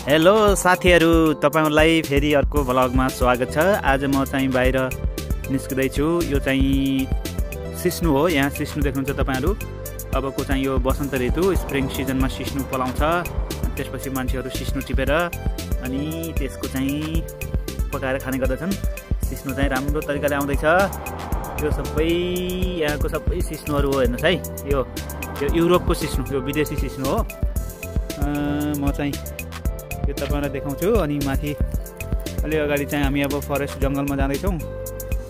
Hello साथीहरु, तपाईहरुलाई फेरि अर्को भ्लगमा स्वागत छ। आज म चाहिँ बाहिर निस्किदै छु। यो चाहिँ सिस्नु हो। यहाँ सिस्नु देख्नुहुन्छ तपाईहरु। अबको चाहिँ यो वसन्त ऋतु स्प्रिङ सिजनमा सिस्नु पलाउँछ। त्यसपछि मान्छेहरु सिस्नु टिपेर अनि त्यसको चाहिँ पकाएर खाने गर्दछन्। सिस्नु चाहिँ राम्रो तरिकाले आउँदैछ। यो सबै यहाँको सबै सिस्नुहरु हो। हेर्नुस् है, यो युरोपको सिस्नु, यो विदेशी सिस्नु हो। म चाहिँ यो तपाईहरुलाई देखाउँछु। अनि माथि अलि अगाडि चाहिँ हामी अब फरेस्ट जंगलमा जाँदैछौँ।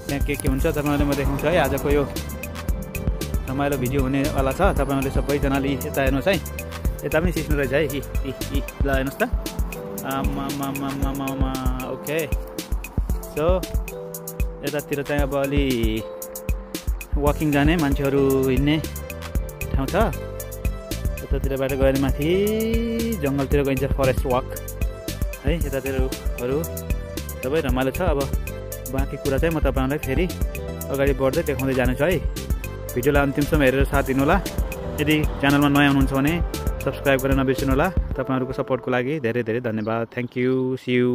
त्यहाँ के हुन्छ तपाईहरुलाई म देखाउँछु है। आजको यो रमाइलो भिडियो हुनेवाला छ। तपाईहरुले सबैजनाले यता हेर्नुस् है। यता पनि सिस्नु रहेछ है। ल हेर्नुस् त। ओके, सो यतातिर चाहिँ अब अलि वकिङ जाने मान्छेहरू हिँड्ने ठाउँ छ। यतातिरबाट गएर माथि जङ्गलतिर गइन्छ, फरेस्ट वक है। यतातिरहरू सबै रमाइलो छ। अब बाँकी कुरा चाहिँ म तपाईहरुलाई फेरि अगाडि बढ्दै देखाउँदै जानेछु है। भिडियोलाई अन्तिमसम्म हेरेर साथ दिनुहोला। यदि च्यानलमा नयाँ हुनुहुन्छ भने सब्स्क्राइब गर्न नबिर्सिनुहोला। तपाईहरुको सपोर्टको लागि धेरै धेरै धन्यवाद। Thank you, see you.